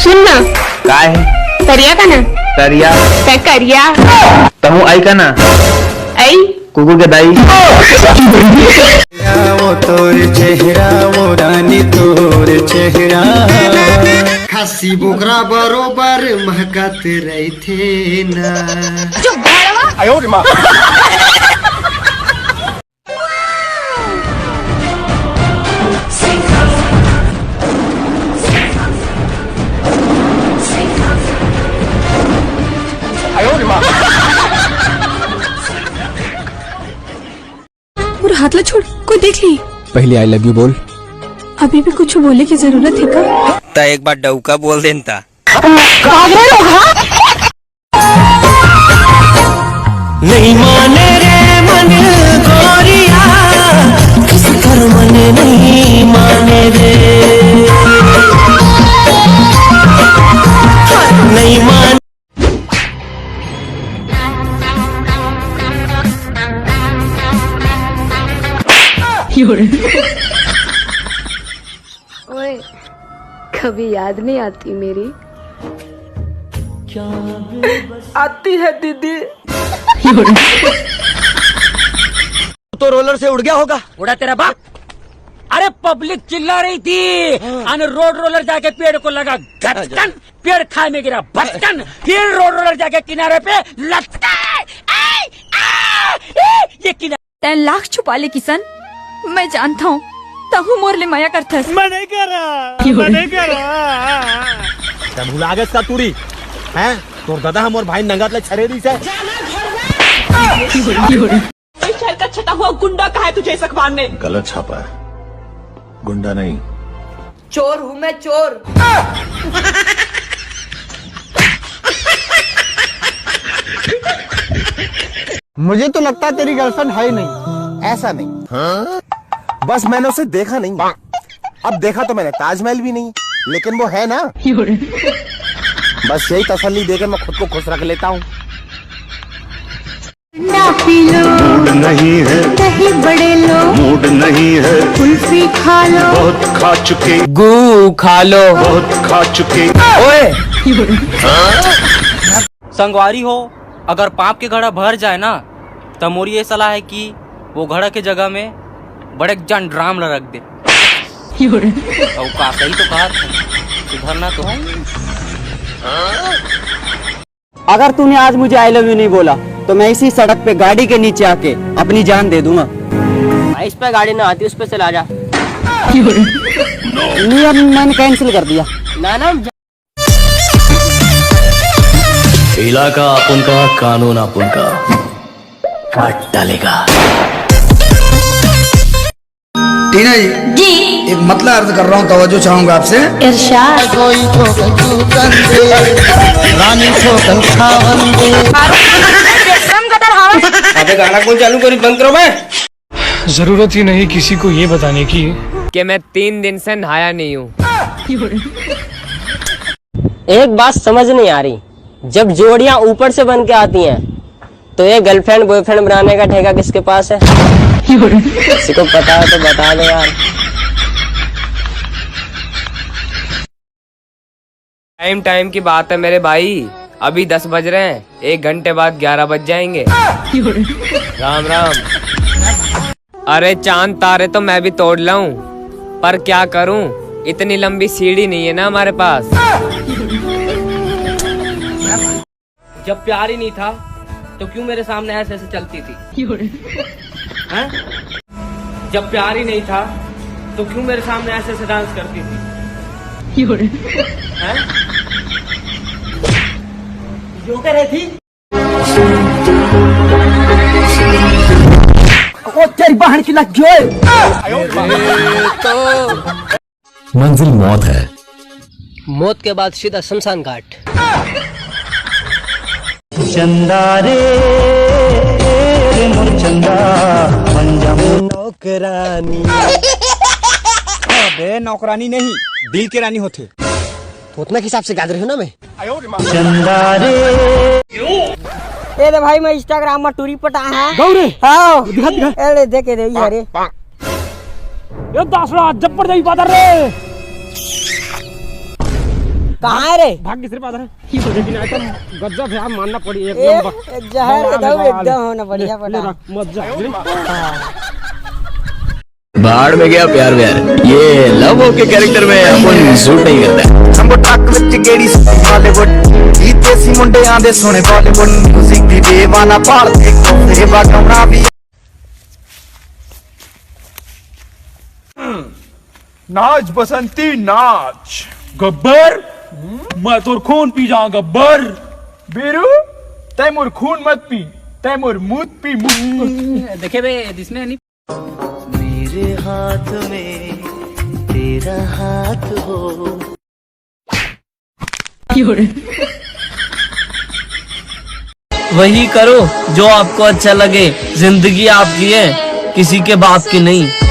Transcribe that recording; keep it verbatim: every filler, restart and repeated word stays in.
सुन ना। काय? करिया का ना? करिया। तै करिया। तहूँ आई का ना? आई। कुकुर के दाई। वो तोर चेहरा, वो रानी तोर चेहरा। खस्सी बोकरा बरोबर महकत रहिथे ना। चुप भाड़वा। और हाथ ला छोड़, कोई देख ली। पहले I love you बोल। अभी भी कुछ बोले की जरूरत है का? त एक बार डौका बोल देन ता। नहीं माने रे मन गोरिया, किस कर मन नहीं माने रे। नहीं माने। ओए, कभी याद नहीं आती मेरी? आती है दीदी। तो रोलर से उड़ गया होगा। उड़ा तेरा बाप। अरे, पब्लिक चिल्ला रही थी, अन रोड रोलर जाके पेड़ को लगा घटकन, पेड़ खाई में गिरा भटकन, फिर रोड रोलर जाके किनारे पे लटका। ए, आ, ए, ये किनारे। तैं लाख छुपा ले किशन, मैं जानता हूँ, तहूँ मोर ले मया करथस। मैं नहीं कर रहा, मैं नहीं कर रहा। तैं भुला गेस का टूरी? हैं? तोर दादा ह मोर भाई नंगत ले छरे रहिस हे। इस शहर का छटा हुआ गुंडा कहा है तुझे इस अखबार ने? गलत छापा है, गुंडा नहीं। चोर हूँ मैं, चोर। मुझे तो लगता है तेरी गर्लफ्रेंड है ही नहीं। ऐसा नहीं। बस मैंने उसे देखा नहीं। अब देखा तो मैंने ताजमहल भी नहीं, लेकिन वो है ना। बस यही तसल्ली देके मैं खुद को खुश रख लेता हूँ। ठंडा पी लो, मूड नहीं है, दही बड़े लो, मूड नहीं है, कुल्फी खा लो, बहुत खा चुके, गू खा लो, बहुत खा चुके। ओए। संगवारी हो, अगर पाप के घड़ा भर जाए ना, त मोर ये सलाह है कि वो घड़ा के जगह में बड़े जान ड्राम ला रख दे। अउ का सही तो कहा, सुधरना तो है। अगर तूने आज मुझे I love you नहीं बोला, तो मैं इसी सड़क पे गाड़ी के नीचे आके अपनी जान दे दूंगा। भाई, इस पे गाड़ी ना आती, उस पे चला जा। नहीं, अब मैंने कैंसिल कर दिया। ना, ना। इलाका अपन का, कानून अपन का, काट डालेगा। टीना जी, जी। एक मतला अर्ज कर रहा हूँ, तवज्जो चाहूंगा आपसे। इरशाद। रानी अबे गाना कौन चालू करी, बंद करो बे। जरूरत ही नहीं किसी को ये बताने की कि मैं तीन दिन से नहाया नहीं हूँ। एक बात समझ नहीं आ रही, जब जोड़ियां ऊपर से बन के आती हैं, तो ये गर्लफ्रेंड बॉयफ्रेंड बनाने का ठेका किसके पास है? किसी को पता हो तो बता दो यार। टाइम टाइम की बात है मेरे भाई, अभी दस बज रहे हैं, एक घंटे बाद ग्यारह बज जाएंगे। राम राम। अरे, चांद तारे तो मैं भी तोड़ लाऊं, पर क्या करूं, इतनी लंबी सीढ़ी नहीं है ना हमारे पास। जब प्यार ही नहीं था, तो क्यों मेरे सामने ऐसे ऐसे चलती थी? हैं? जब प्यार ही नहीं था, तो क्यों मेरे सामने ऐसे ऐसे डांस करती थी? हैं? जो कह रही थी। ओ तेरी बहन की लग गई। मंजिल मौत है। मौत के बाद सीधा शमशान घाट। चंदा रे, रे मोर चंदा, बन जा मोर नौकरानी। अबे नौकरानी नहीं, दिल के रानी होथे। तो उतना के हिसाब से गाज रहे हो ना मैं। चंदा रे। ए दे भाई, मैं Instagram में टूरी पटा है। गौरे। हाँ। दिखा, दिखा। ए ले, देखे दे, ये रे। ए दासड़ा, जब्बर देवी पादर रे। कहाँ है रे? भाग के सिर्फ आधा है। लेकिन आइटम गजब है, आप मानना पड़ी, एक ए, नंबर। जहर बवाल है, एकदम, बवाल है। एकदम होना बढ़िया ले, ले पटा। रख, मत जा। हाँ। भाड़ में गया प्यार व्यार, ये लव के कैरेक्टर में अपन सूट नहीं करता। संगो ट्रक विच गेड़ी सुट्टी बॉलीवुड, ये देसी मुंडे आंदे सोने बॉलीवुड, म्यूजिक भी बेवाना पाल दे, सेवा कमरा भी। नाच बसंती नाच। गब्बर, मैं तोर खून पी जाऊं गब्बर। बीरू, तै मोर खून मत पी, तै मोर मूत पी, मूत। देखे बे, जिसमें नहीं। मेरे हाथ में तेरा हाथ हो। वही करो जो आपको अच्छा लगे। जिंदगी आपकी है, किसी के बाप की नहीं।